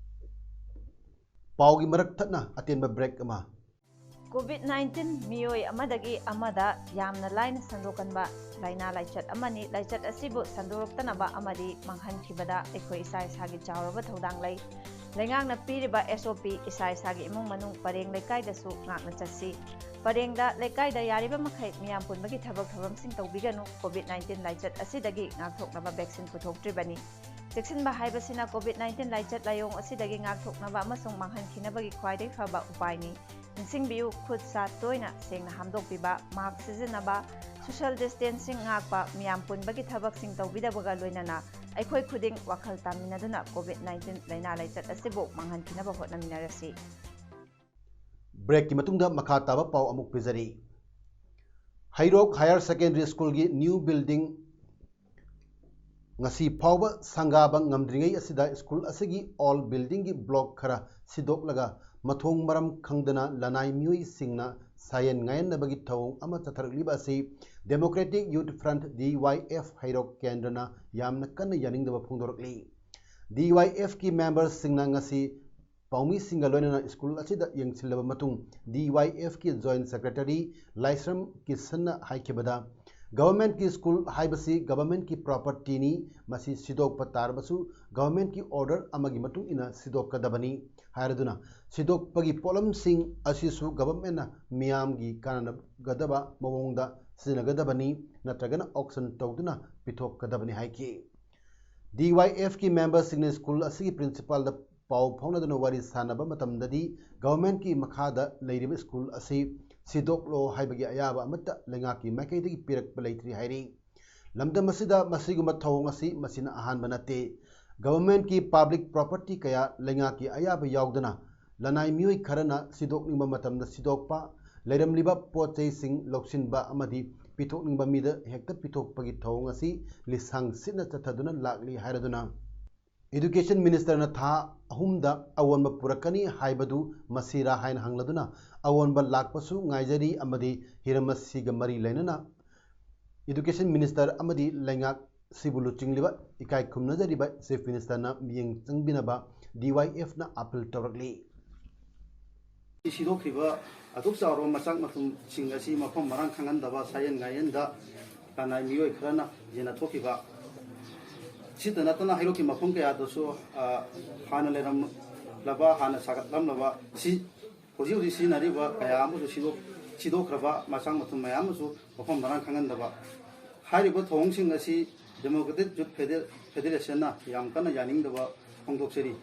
ꯄꯥꯎꯒꯤ ꯃꯔꯛ ꯊꯠꯅ ꯑꯇꯦꯟꯕ ꯕ꯭ꯔꯦꯛ ꯑꯃ꯫ ꯀꯣꯚꯤꯗ ꯅꯥꯏꯟꯇꯤꯟ ꯃꯤꯑꯣꯏ ꯑꯃꯗꯒꯤ ꯑꯃꯗ ꯌꯥꯝꯅ ꯂꯥꯏꯅ ꯁꯟꯗꯣꯛꯀꯟꯕ ꯂꯥꯏꯅꯥ ꯂꯥꯏꯆꯠ ꯑꯃꯅꯤ꯫ ꯂꯥꯏꯆꯠ ꯑꯁꯤꯕꯨ ꯁꯟꯗꯣꯔꯛꯇꯅꯕ ꯑꯃꯗꯤ ꯃꯥꯡꯍꯟꯈꯤꯕꯗ ꯑꯩꯈꯣꯏ ꯏꯁꯥ ꯏꯁꯥꯒꯤ ꯆꯥꯎꯔꯕ ꯊꯧꯗꯥꯡ ꯂꯩ꯫ ꯂꯩꯉꯥꯛꯅ ꯄꯤꯔꯤꯕ ꯑꯦꯁ ꯑꯣ ꯄꯤ ꯏꯁꯥ ꯏꯁꯥꯒꯤ ꯏꯃꯨꯡ ꯃꯅꯨꯡ, ꯄꯔꯦꯡ ꯂꯩꯀꯥꯏꯗꯁꯨ ꯉꯥꯛꯅ ꯆꯠꯁꯤ꯫ ꯄꯔꯦꯡꯗ, ꯂꯩꯀꯥꯏꯗ ꯌꯥꯔꯤꯕ ꯃꯈꯩ ꯃꯤꯌꯥꯝ ꯄꯨꯟꯕꯒꯤ ꯊꯕꯛ ꯊꯧꯔꯝꯁꯤꯡ ꯇꯧꯕꯤꯒꯅꯨ꯫ ꯀꯣꯚꯤꯗ ꯅꯥꯏꯟꯇꯤꯟ ꯂꯥꯏꯆꯠ ꯑꯁꯤꯗꯒꯤ ꯉꯥꯛꯊꯣꯛꯅꯕ ꯚꯦꯛꯁꯤꯟ ꯄꯨꯊꯣꯛꯇ꯭ꯔꯤꯕꯅꯤ꯫ ꯆꯦꯛꯁꯤꯟꯕ ꯍꯥꯏꯕꯁꯤꯅ ꯀꯣꯚꯤꯗ ꯅꯥꯏꯟꯇꯤꯟ ꯂꯥꯏꯆꯠ ꯂꯥꯏꯑꯣꯡ ꯑꯁꯤꯗꯒꯤ ꯉꯥꯛꯊꯣꯛꯅꯕ ꯑꯃꯁꯨꯡ ꯃꯥꯡꯍꯟꯈꯤꯅꯕꯒꯤ ꯈ꯭ꯋꯥꯏꯗꯒꯤ ꯐꯕ ꯎꯄꯥꯏꯅꯤ꯫ ꯅꯤꯡꯁꯤꯡꯕꯤꯌꯨ, ꯈꯨꯠ ꯁꯥ ꯇꯣꯏꯅ ꯁꯦꯡꯅ ꯍꯥꯝꯗꯣꯛꯄꯤꯕ, ꯃꯥꯁ꯭ꯛ ꯁꯤꯖꯤꯟꯅꯕ, ꯁꯣꯁꯤꯌꯦꯜ ꯗꯤꯁꯇꯦꯟꯁꯤꯡ ꯉꯥꯛꯄ, ꯃꯤꯌꯥꯝ ꯄꯨꯟꯕꯒꯤ ꯊꯕꯛꯁꯤꯡ ꯇꯧꯕꯤꯗꯕꯒ ꯂꯣꯏꯅꯅ ꯑꯩꯈꯣꯏ ꯈꯨꯗꯤꯡ ꯋꯥꯈꯜ ꯇꯥꯃꯤꯟꯅꯗꯨꯅ ꯀꯣꯚꯤꯗ ꯅꯥꯏꯟꯇꯤꯟ ꯂꯥꯏꯅꯥ ꯂꯥꯏꯆꯠ ꯑꯁꯤꯕꯨ ꯃꯥꯡꯍꯟꯈꯤꯅꯕ ꯍꯣꯠꯅꯃꯤꯟꯅꯔꯁꯤ꯫ ꯕ꯭ꯔꯦꯛꯀꯤ ꯃꯇꯨꯡꯗ ꯃꯈꯥ ꯇꯥꯕ ꯄꯥꯎ ꯑꯃꯨꯛ ꯄꯤꯖꯔꯤ꯫ ꯍꯩꯔꯣꯛ ꯍꯥꯌꯔ ꯁꯦꯀꯦꯟꯗꯔꯤ ꯁ꯭ꯀꯨꯜꯒꯤ ꯅ꯭ꯌꯨ ꯕꯤꯜꯗꯤꯡ ꯉꯁꯤ ꯐꯥꯎꯕ ꯁꯪꯒꯥꯕ ꯉꯝꯗ꯭ꯔꯤꯉꯩ ꯑꯁꯤꯗ ꯁ꯭ꯀꯨꯜ ꯑꯁꯤꯒꯤ ꯑꯣꯜ ꯕꯤꯜꯗꯤꯡꯒꯤ ꯕ꯭ꯂꯣꯛ ꯈꯔ ꯁꯤꯗꯣꯛꯂꯒ ꯃꯊꯣꯡ ꯃꯔꯝ ꯈꯪꯗꯅ ꯂꯅꯥꯏ ꯃꯤꯑꯣꯏꯁꯤꯡꯅ ꯁꯥꯌꯦꯟ ꯉꯥꯌꯦꯟꯅꯕꯒꯤ ꯊꯧꯑꯣꯡ ꯑꯃ ꯆꯠꯊꯔꯛꯂꯤꯕ ꯑꯁꯤ ꯗꯦꯃꯣꯀ꯭ꯔꯦꯇꯤꯛ ꯌꯨꯠ ꯐ꯭ꯔꯟꯠ, ꯗꯤ ꯋꯥꯏ ꯑꯦꯐ, ꯍꯩꯔꯣꯛ ꯀꯦꯟꯗ꯭ꯔꯅ ꯌꯥꯝꯅ ꯀꯟꯅ ꯌꯥꯅꯤꯡꯗꯕ ꯐꯣꯡꯗꯣꯔꯛꯂꯤ꯫ ꯗꯤ ꯋꯥꯏ ꯑꯦꯐꯀꯤ ꯃꯦꯝꯕꯔꯁꯤꯡꯅ ꯉꯁꯤ ꯄꯥꯎꯃꯤꯁꯤꯡꯒ ꯂꯣꯏꯅꯅ ꯁ꯭ꯀꯨꯜ ꯑꯁꯤꯗ ꯌꯦꯡꯁꯤꯜꯂꯕ ꯃꯇꯨꯡ, ꯗꯤ ꯋꯥꯏ ꯑꯦꯐꯀꯤ ꯖꯣꯏꯟꯠ ꯁꯦꯀ꯭ꯔꯦꯇꯔꯤ ꯂꯥꯏꯁ꯭ꯔꯝ ꯀꯤꯁꯟꯅ ꯍꯥꯏꯈꯤꯕꯗ, ꯒꯚꯔꯟꯃꯦꯟꯠꯀꯤ ꯁ꯭ꯀꯨꯜ ꯍꯥꯏꯕꯁꯤ ꯒꯚꯔꯟꯃꯦꯟꯠꯀꯤ ꯄ꯭ꯔꯣꯄꯔꯇꯤꯅꯤ꯫ ꯃꯁꯤ ꯁꯤꯗꯣꯛꯄ ꯇꯥꯔꯕꯁꯨ ꯒꯚꯔꯟꯃꯦꯟꯠꯀꯤ ꯑꯣꯔꯗꯔ ꯑꯃꯒꯤ ꯃꯇꯨꯡ ꯏꯟꯅ ꯁꯤꯗꯣꯛꯀꯗꯕꯅꯤ ꯍꯥꯏꯔꯗꯨꯅ, ꯁꯤꯗꯣꯛꯄꯒꯤ ꯄꯣꯠꯂꯝꯁꯤꯡ ꯑꯁꯤꯁꯨ ꯒꯚꯔꯟꯃꯦꯟꯠꯅ ꯃꯤꯌꯥꯝꯒꯤ ꯀꯥꯟꯅꯒꯗꯕ ꯃꯑꯣꯡꯗ ꯁꯤꯖꯤꯟꯅꯒꯗꯕꯅꯤ, ꯅꯠꯇ꯭ꯔꯒꯅ ꯑꯣꯛꯁꯟ ꯇꯧꯗꯨꯅ ꯄꯤꯊꯣꯛꯀꯗꯕꯅꯤ ꯍꯥꯏꯈꯤ꯫ D Y F ꯀꯤ ꯃꯦꯝꯕꯔꯁꯤꯡꯅ ꯁ꯭ꯀꯨꯜ ꯑꯁꯤꯒꯤ ꯄ꯭ꯔꯤꯟꯁꯤꯄꯥꯜꯗ ꯄꯥꯎ ꯐꯥꯎꯅꯗꯨꯅ ꯋꯥꯔꯤ ꯁꯥꯅꯕ ꯃꯇꯝꯗꯗꯤ, ꯒꯚꯔꯟꯃꯦꯟꯠꯀꯤ ꯃꯈꯥꯗ ꯂꯩꯔꯤꯕ ꯁ꯭ꯀꯨꯜ ꯑꯁꯤ ꯁꯤꯗꯣꯛꯂꯣ ꯍꯥꯏꯕꯒꯤ ꯑꯌꯥꯕ ꯑꯃꯠꯇ ꯂꯩꯉꯥꯛꯀꯤ ꯃꯥꯏꯀꯩꯗꯒꯤ ꯄꯤꯔꯛꯄ ꯂꯩꯇ꯭ꯔꯤ ꯍꯥꯏꯔꯤ꯫ ꯂꯝꯗꯝ ꯑꯁꯤꯗ ꯃꯁꯤꯒꯨꯝꯕ ꯊꯧꯑꯣꯡ ꯑꯁꯤ ꯃꯁꯤꯅ ꯑꯍꯥꯟꯕ ꯅꯠꯇꯦ꯫ ꯒꯚꯔꯟꯃꯦꯟꯠꯀꯤ ꯄꯕ꯭ꯂꯤꯛ ꯄ꯭ꯔꯣꯄꯔꯇꯤ ꯀꯌꯥ ꯂꯩꯉꯥꯛꯀꯤ ꯑꯌꯥꯕ ꯌꯥꯎꯗꯅ ꯂꯅꯥꯏ ꯃꯤꯑꯣꯏ ꯈꯔꯅ ꯁꯤꯗꯣꯛꯅꯤꯡꯕ ꯃꯇꯝꯗ ꯁꯤꯗꯣꯛꯄ, ꯂꯩꯔꯝꯂꯤꯕ ꯄꯣꯠ ꯆꯩꯁꯤꯡ ꯂꯧꯁꯤꯟꯕ ꯑꯃꯗꯤ ꯄꯤꯊꯣꯛꯅꯤꯡꯕ ꯃꯤꯗ ꯍꯦꯛꯇ ꯄꯤꯊꯣꯛꯄꯒꯤ ꯊꯧꯑꯣꯡ ꯑꯁꯤ ꯂꯤꯁꯥꯡ ꯁꯤꯠꯅ ꯆꯠꯊꯗꯨꯅ ꯂꯥꯛꯂꯤ ꯍꯥꯏꯔꯗꯨꯅ, ꯏꯗꯨꯀꯦꯁꯟ ꯃꯤꯅꯤꯁꯇꯔꯅ ꯊꯥ ꯑꯍꯨꯝꯗ ꯑꯑꯣꯟꯕ ꯄꯨꯔꯛꯀꯅꯤ ꯍꯥꯏꯕꯗꯨ ꯃꯁꯤꯔꯥ ꯍꯥꯏꯅ ꯍꯪꯂꯗꯨꯅ, ꯑꯑꯣꯟꯕ ꯂꯥꯛꯄꯁꯨ ꯉꯥꯏꯖꯔꯤ ꯑꯃꯗꯤ ꯍꯤꯔꯝ ꯑꯁꯤꯒ ꯃꯔꯤ ꯂꯩꯅꯅ ꯏꯗꯨꯀꯦꯁꯟ ꯃꯤꯅꯤꯁꯇꯔ ꯑꯃꯗꯤ ꯂꯩꯉꯥꯛꯁꯤꯕꯨ ꯂꯨꯆꯤꯡꯂꯤꯕ ꯏꯀꯥꯏ ꯈꯨꯝꯅꯖꯔꯤꯕ ꯆꯤꯐ ꯃꯤꯅꯤꯁꯇꯔꯅ ꯃꯤꯠꯌꯦꯡ ꯆꯪꯕꯤꯅꯕ D Y F ꯅ ꯑꯥꯄꯤꯜ ꯇꯧꯔꯛꯂꯤ꯫ ꯁꯤꯗꯣꯛꯈ꯭ꯔꯤꯕ ꯑꯗꯨꯛ ꯆꯥꯎꯔꯕ ꯃꯆꯥꯛ ꯃꯊꯨꯝꯁꯤꯡ ꯑꯁꯤ ꯃꯐꯝ ꯃꯔꯥꯡ ꯈꯪꯍꯟꯗꯕ, ꯁꯥꯌꯦꯟ ꯉꯥꯌꯦꯟꯗ ꯂꯅꯥꯏ ꯃꯤꯑꯣꯏ ꯈꯔꯅ ꯌꯦꯟꯅꯊꯣꯛꯈꯤꯕ, ꯁꯤꯇ ꯅꯠꯇꯅ ꯍꯩꯔꯣꯛꯀꯤ ꯃꯐꯝ ꯀꯌꯥꯗꯁꯨ, ꯑ, ꯍꯥꯟꯅ ꯂꯩꯔꯝꯂꯕ, ꯍꯥꯟꯅ ꯁꯥꯒꯠꯂꯝꯂꯕ, ꯁꯤ ꯍꯧꯖꯤꯛ ꯍꯧꯖꯤꯛ ꯁꯤꯖꯤꯟꯅꯔꯤꯕ ꯀꯌꯥ ꯑꯃꯁꯨ ꯁꯤꯗꯣꯛ-, ꯁꯤꯗꯣꯛꯈ꯭ꯔꯕ ꯃꯆꯥꯛ ꯃꯊꯨꯝ ꯃꯌꯥꯝ ꯑꯃꯁꯨ ꯃꯐꯝ ꯃꯔꯥꯡ ꯈꯪꯍꯟꯗꯕ꯫ ꯍꯥꯏꯔꯤꯕ ꯊꯧꯑꯣꯡꯁꯤꯡ ꯑꯁꯤ Democratic Youth Feder-, Federation ꯅ ꯌꯥꯝ ꯀꯟꯅ ꯌꯥꯅꯤꯡꯗꯕ ꯐꯣꯡꯗꯣꯛꯆꯔꯤ꯫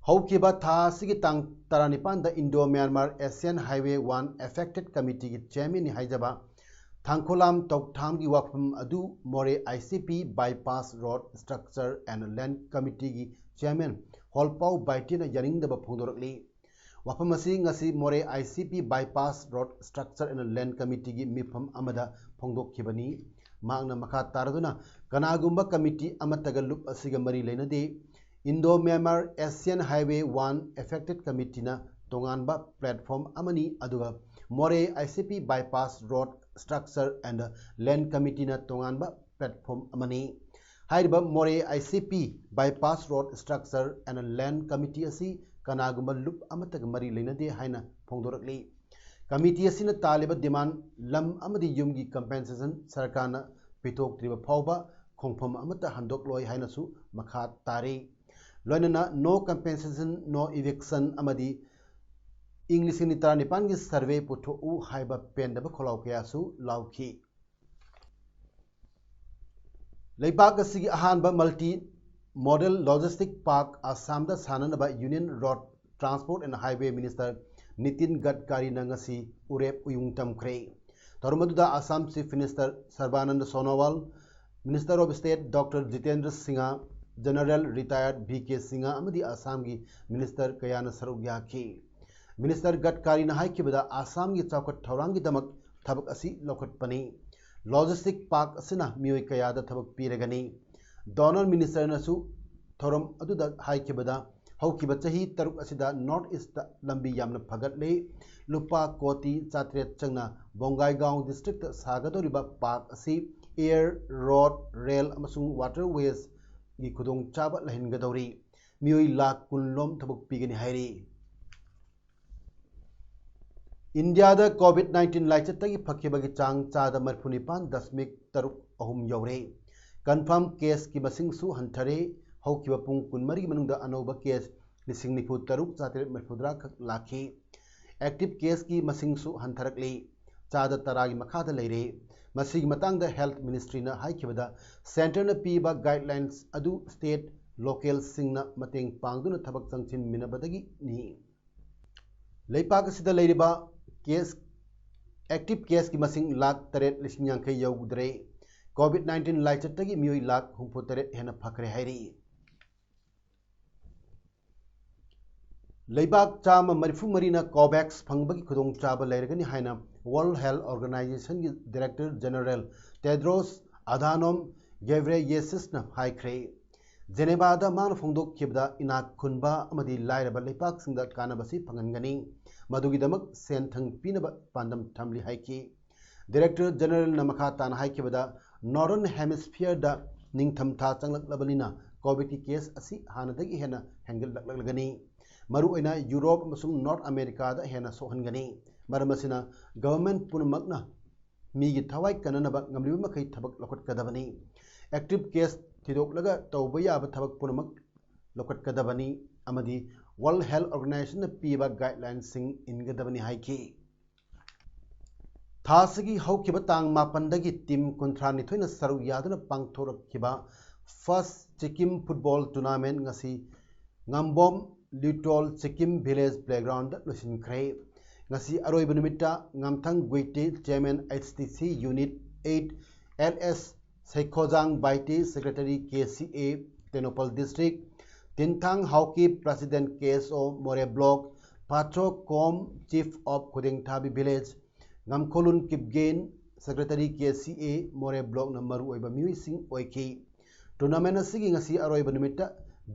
ꯍꯧꯈꯤꯕ ꯊꯥ ꯑꯁꯤꯒꯤ ꯇꯥꯡ ꯇꯔꯥꯅꯤꯄꯥꯟꯗ Indo Myanmar Asian Highway one Affected Committee ꯒꯤ chairman ꯅꯤ ꯍꯥꯏꯖꯕ ꯊꯥꯡꯈꯣꯂꯥꯝ ꯇꯧꯊꯥꯝꯒꯤ ꯋꯥꯐꯝ ꯑꯗꯨ ꯃꯣꯔꯦ I C P Bypass Road Structure and Land Committee ꯒꯤ chairman ꯍꯣꯜꯄꯥꯎ ꯕꯥꯏꯇꯦꯅ ꯌꯥꯅꯤꯡꯗꯕ ꯐꯣꯡꯗꯣꯔꯛꯂꯤ꯫ ꯋꯥꯐꯝ ꯑꯁꯤ ꯉꯁꯤ ꯃꯣꯔꯦ I C P Bypass Road Structure and Land Committee ꯒꯤ ꯃꯤꯐꯝ ꯑꯃꯗ ꯐꯣꯡꯗꯣꯛꯈꯤꯕꯅꯤ꯫ ꯃꯍꯥꯛꯅ ꯃꯈꯥ ꯇꯥꯔꯗꯨꯅ, ꯀꯅꯥꯒꯨꯝꯕ committee ꯑꯃꯠꯇꯒ ꯂꯨꯞ ꯑꯁꯤꯒ ꯃꯔꯤ ꯂꯩꯅꯗꯦ꯫ Indo Myanmar Asian Highway one Affected Committee ꯅ ꯇꯣꯉꯥꯟꯕ platform ꯑꯃꯅꯤ, ꯑꯗꯨꯒ ꯃꯣꯔꯦ I C P Bypass Road Structure and Land Committee ꯅ ꯇꯣꯉꯥꯟꯕ platform ꯑꯃꯅꯤ꯫ ꯍꯥꯏꯔꯤꯕ ꯃꯣꯔꯦ I C P Bypass Road Structure and Land Committee ꯑꯁꯤ ꯀꯅꯥꯒꯨꯝꯕ ꯂꯨꯞ ꯑꯃꯠꯇꯒ ꯃꯔꯤ ꯂꯩꯅꯗꯦ ꯍꯥꯏꯅ ꯐꯣꯡꯗꯣꯔꯛꯂꯤ꯫ ꯀꯃꯤꯇꯤ ꯑꯁꯤꯅ ꯇꯥꯜꯂꯤꯕ demand, ꯂꯝ ꯑꯃꯗꯤ ꯌꯨꯝꯒꯤ compensation ꯁꯔꯀꯥꯔꯅ ꯄꯤꯊꯣꯛꯇ꯭ꯔꯤꯕ ꯐꯥꯎꯕ ꯈꯣꯡꯐꯝ ꯑꯃꯠꯇ ꯍꯟꯗꯣꯛꯂꯣꯏ ꯍꯥꯏꯅꯁꯨ ꯃꯈꯥ ꯇꯥꯔꯤ꯫ ꯂꯣꯏꯅꯅ no compensation, no eviction ꯑꯃꯗꯤ ꯏꯪ ꯂꯤꯁꯤꯡ ꯑꯅꯤ ꯇꯔꯥꯅꯤꯄꯥꯟꯒꯤ survey ꯄꯨꯊꯣꯛꯎ ꯍꯥꯏꯕ ꯄꯦꯟꯗꯕ ꯈꯣꯜꯂꯥꯎ ꯀꯌꯥꯁꯨ ꯂꯥꯎꯈꯤ꯫ ꯂꯩꯕꯥꯛ ꯑꯁꯤꯒꯤ ꯑꯍꯥꯟꯕ multi modal logistic park ꯑꯁꯥꯝꯗ ꯁꯥꯅꯅꯕ Union Road Transport and Highway Minister Nitin ꯒꯗꯀꯥꯔꯤꯅ ꯉꯁꯤ ꯎꯔꯦꯞ ꯎꯌꯨꯡ ꯇꯝꯈ꯭ꯔꯦ꯫ ꯊꯧꯔꯝ ꯑꯗꯨꯗ Assam Chief Minister Sarbananda Sonowal, Minister of State Doctor Jitendra Singh, General Retired V K Singh ꯑꯃꯗꯤ ꯑꯁꯥꯝꯒꯤ minister ꯀꯌꯥꯅ ꯁꯔꯨꯛ ꯌꯥꯈꯤ꯫ Minister ꯒꯗꯀꯥꯔꯤꯅ ꯍꯥꯏꯈꯤꯕꯗ, ꯑꯁꯥꯝꯒꯤ ꯆꯥꯎꯈꯠ ꯊꯧꯔꯥꯡꯒꯤꯗꯃꯛ ꯊꯕꯛ ꯑꯁꯤ ꯂꯧꯈꯠꯄꯅꯤ꯫ Logistic park ꯑꯁꯤꯅ ꯃꯤꯑꯣꯏ ꯀꯌꯥꯗ ꯊꯕꯛ ꯄꯤꯔꯒꯅꯤ꯫ Donor ministerꯅꯁꯨ ꯊꯧꯔꯝ ꯑꯗꯨꯗ ꯍꯥꯏꯈꯤꯕꯗ, ꯍꯧꯈꯤꯕ ꯆꯍꯤ ꯇꯔꯨꯛ ꯑꯁꯤꯗ North Eastꯇ ꯂꯝꯕꯤ ꯌꯥꯝꯅ ꯐꯒꯠꯂꯦ꯫ ꯂꯨꯄꯥ ꯀꯣꯇꯤ ꯆꯥꯇ꯭ꯔꯦꯠ ꯆꯪꯅ ꯕꯣꯡꯒꯥꯏꯒꯥꯎ districtꯇ ꯁꯥꯒꯗꯧꯔꯤꯕ park ꯑꯁꯤ air, road, rail ꯑꯃꯁꯨꯡ waterwaysꯒꯤ ꯈꯨꯗꯣꯡꯆꯥꯕ ꯂꯩꯍꯟꯒꯗꯧꯔꯤ꯫ ꯃꯤꯑꯣꯏ ꯂꯥꯈ ꯀꯨꯟ ꯂꯣꯝ ꯊꯕꯛ ꯄꯤꯒꯅꯤ ꯍꯥꯏꯔꯤ꯫ ꯏꯟꯗꯤꯌꯥꯗ COVID nineteen ꯂꯥꯏꯆꯠꯇꯒꯤ ꯐꯈꯤꯕꯒꯤ ꯆꯥꯡ ꯆꯥꯗ ꯃꯔꯤꯐꯨ ꯅꯤꯄꯥꯟ ꯗꯁꯃꯤꯛ ꯇꯔꯨꯛ ꯑꯍꯨꯝ ꯌꯧꯔꯦ꯫ Confirm caseꯀꯤ ꯃꯁꯤꯡꯁꯨ ꯍꯟꯊꯔꯦ꯫ ꯍꯧꯈꯤꯕ ꯄꯨꯡ ꯀꯨꯟꯃꯔꯤꯒꯤ ꯃꯅꯨꯡꯗ ꯑꯅꯧꯕ case ꯂꯤꯁꯤꯡ ꯅꯤꯐꯨ ꯇꯔꯨꯛ ꯆꯥꯇꯔꯦꯠ ꯃꯔꯤꯐꯨ ꯇꯔꯥ ꯈꯛ ꯂꯥꯛꯈꯤ꯫ Active caseꯀꯤ ꯃꯁꯤꯡꯁꯨ ꯍꯟꯊꯔꯛꯂꯤ꯫ ꯆꯥꯗ ꯇꯔꯥꯒꯤ ꯃꯈꯥꯗ ꯂꯩꯔꯦ꯫ ꯃꯁꯤꯒꯤ ꯃꯇꯥꯡꯗ Health Ministryꯅ ꯍꯥꯏꯈꯤꯕꯗ, centreꯅ ꯄꯤꯕ guidelines ꯑꯗꯨ state localꯁꯤꯡꯅ ꯃꯇꯦꯡ ꯄꯥꯡꯗꯨꯅ ꯊꯕꯛ ꯆꯪꯁꯤꯟꯃꯤꯟꯅꯕꯗꯒꯤꯅꯤ꯫ ꯂꯩꯄꯥꯛ ꯑꯁꯤꯗ ꯂꯩꯔꯤꯕ case, active caseꯀꯤ ꯃꯁꯤꯡ ꯂꯥꯈ ꯇꯔꯦꯠ ꯂꯤꯁꯤꯡ ꯌꯥꯡꯈꯩ ꯌꯧꯗ꯭ꯔꯦ꯫ COVID nineteen ꯂꯥꯏꯆꯠꯇꯒꯤ ꯃꯤꯑꯣꯏ ꯂꯥꯈ ꯍꯨꯝꯐꯨ ꯇꯔꯦꯠ ꯍꯦꯟꯅ ꯐꯈ꯭ꯔꯦ ꯍꯥꯏꯔꯤ꯫ ꯂꯩꯕꯥꯛ ꯆꯥꯝꯃ ꯃꯔꯤꯐꯨ ꯃꯔꯤꯅ COVAX ꯐꯪꯕꯒꯤ ꯈꯨꯗꯣꯡꯆꯥꯕ ꯂꯩꯔꯒꯅꯤ ꯍꯥꯏꯅ World Health Organizationꯒꯤ Director General Tedros Adhanom Ghebreyesusꯅ ꯍꯥꯏꯈ꯭ꯔꯦ꯫ ꯖꯦꯅꯦꯚꯥꯗ ꯃꯥꯅ ꯐꯣꯡꯗꯣꯛꯈꯤꯕꯗ, ꯏꯅꯥꯛ ꯈꯨꯟꯕ ꯑꯃꯗꯤ ꯂꯥꯏꯔꯕ ꯂꯩꯄꯥꯛꯁꯤꯡꯗ ꯀꯥꯟꯅꯕꯁꯤ ꯐꯪꯍꯟꯒꯅꯤ, ꯃꯗꯨꯒꯤꯗꯃꯛ ꯁꯦꯟ ꯊꯪ ꯄꯤꯅꯕ ꯄꯥꯟꯗꯝ ꯊꯝꯂꯤ ꯍꯥꯏꯈꯤ꯫ Director Generalꯅ ꯃꯈꯥ ꯇꯥꯅ ꯍꯥꯏꯈꯤꯕꯗ, Northern Hemisphereꯗ ꯅꯤꯡꯊꯝꯊꯥ ꯆꯪꯂꯛꯂꯕꯅꯤꯅ COVIDꯀꯤ case ꯑꯁꯤ ꯍꯥꯟꯅꯗꯒꯤ ꯍꯦꯟꯅ ꯍꯦꯟꯒꯠꯂꯛꯂꯒꯅꯤ꯫ ꯃꯔꯨꯑꯣꯏꯅ Europe ꯑꯃꯁꯨꯡ North Americaꯗ ꯍꯦꯟꯅ ꯁꯣꯛꯍꯟꯒꯅꯤ꯫ ꯃꯔꯝ ꯑꯁꯤꯅ government ꯄꯨꯝꯅꯃꯛꯅ ꯃꯤꯒꯤ ꯊꯋꯥꯏ ꯀꯟꯅꯅꯕ ꯉꯝꯂꯤꯕ ꯃꯈꯩ ꯊꯕꯛ ꯂꯧꯈꯠꯀꯗꯕꯅꯤ꯫ Active case ꯊꯤꯗꯣꯛꯂꯒ ꯇꯧꯕ ꯌꯥꯕ ꯊꯕꯛ ꯄꯨꯝꯅꯃꯛ ꯂꯧꯈꯠꯀꯗꯕꯅꯤ ꯑꯃꯗꯤ World Health Organizationꯅ ꯄꯤꯕ guidelineꯁꯤꯡ ꯏꯟꯒꯗꯕꯅꯤ ꯍꯥꯏꯈꯤ꯫ ꯊꯥ ꯑꯁꯤꯒꯤ ꯍꯧꯈꯤꯕ ꯇꯥꯡ ꯃꯥꯄꯟꯗꯒꯤ team ꯀꯨꯟꯊ꯭ꯔꯥꯅꯤꯊꯣꯏꯅ ꯁꯔꯨꯛ ꯌꯥꯗꯨꯅ ꯄꯥꯡꯊꯣꯔꯛꯈꯤꯕ first Sikkim football tournament ꯉꯁꯤ ꯉꯝꯕꯣꯝ ꯂꯤꯇꯣꯜ ꯁꯤꯛꯀꯤꯝ village playgroundꯗ ꯂꯣꯏꯁꯤꯟꯈ꯭ꯔꯦ꯫ ꯉꯁꯤ ꯑꯔꯣꯏꯕ ꯅꯨꯃꯤꯠꯇ ꯉꯝꯊꯪ ꯒꯨꯏꯇꯦ, chairman H T C unit eight, L S ꯁꯩꯈꯣꯖꯥꯡ Baite, secretary K C A Tengnoupal district, ꯇꯤꯟꯊꯥꯡ Haokip, president K S O ꯃꯣꯔꯦ block, ꯄꯥꯆꯣ Kom, chief of ꯈꯨꯗꯦꯡꯊꯥꯕꯤ village, ꯉꯝꯈꯣꯂꯨꯟ Kipgen, secretary K C A ꯃꯣꯔꯦ blockꯅ ꯃꯔꯨꯑꯣꯏꯕ ꯃꯤꯑꯣꯏꯁꯤꯡ ꯑꯣꯏꯈꯤ꯫ Tournament ꯑꯁꯤꯒꯤ ꯉꯁꯤ ꯑꯔꯣꯏꯕ ꯅꯨꯃꯤꯠꯇ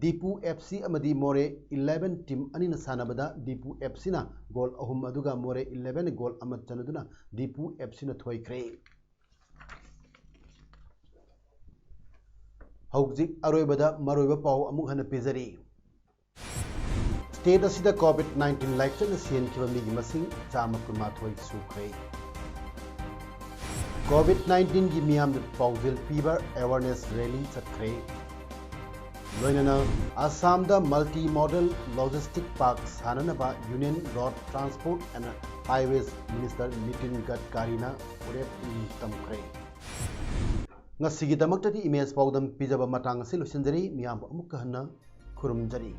ꯗꯤꯄꯨ F C ꯑꯃꯗꯤ ꯃꯣꯔꯦ eleven team ꯑꯅꯤꯅ ꯁꯥꯟꯅꯕꯗ ꯗꯤꯄꯨ F Cꯅ goal ꯑꯍꯨꯝ ꯑꯗꯨꯒ ꯃꯣꯔꯦ eleven goal ꯑꯃ ꯆꯟꯅꯗꯨꯅ ꯗꯤꯄꯨ F Cꯅ ꯊꯣꯏꯈ꯭ꯔꯦ꯫ ꯍꯧꯖꯤꯛ ꯑꯔꯣꯏꯕꯗ ꯃꯔꯨꯑꯣꯏꯕ ꯄꯥꯎ ꯑꯃꯨꯛ ꯍꯟꯅ ꯄꯤꯖꯔꯤ꯫ State ꯑꯁꯤꯗ COVID nineteen ꯂꯥꯏꯆꯠꯅ ꯁꯤꯍꯟꯈꯤꯕ ꯃꯤꯒꯤ ꯃꯁꯤꯡ ꯆꯥꯝꯃ ꯀꯨꯟꯃꯥꯊꯣꯏ ꯁꯨꯈ꯭ꯔꯦ꯫ COVID nineteenꯒꯤ ꯃꯤꯌꯥꯝꯗ ꯄꯥꯎꯖꯦꯜ ꯄꯤꯕ awareness rally ꯆꯠꯈ꯭ꯔꯦ꯫ ꯂꯣꯏꯅꯅ ꯑꯁꯥꯝꯗ multi modal logistic park ꯁꯥꯅꯅꯕ Union Road Transport and Highways Minister Nitin ꯒꯗꯀꯥꯔꯤꯅ ꯋꯥꯔꯦꯞ ꯇꯝꯈ꯭ꯔꯦ꯫ ꯉꯁꯤꯒꯤꯗꯃꯛꯇꯗꯤ ꯏꯃꯦꯖ ꯄꯥꯎꯗꯝ ꯄꯤꯖꯕ ꯃꯇꯥꯡ ꯑꯁꯤ ꯂꯣꯏꯁꯤꯟꯖꯔꯤ꯫ ꯃꯤꯌꯥꯝꯕꯨ ꯑꯃꯨꯛꯀ ꯍꯟꯅ ꯈꯨꯔꯨꯝꯖꯔꯤ꯫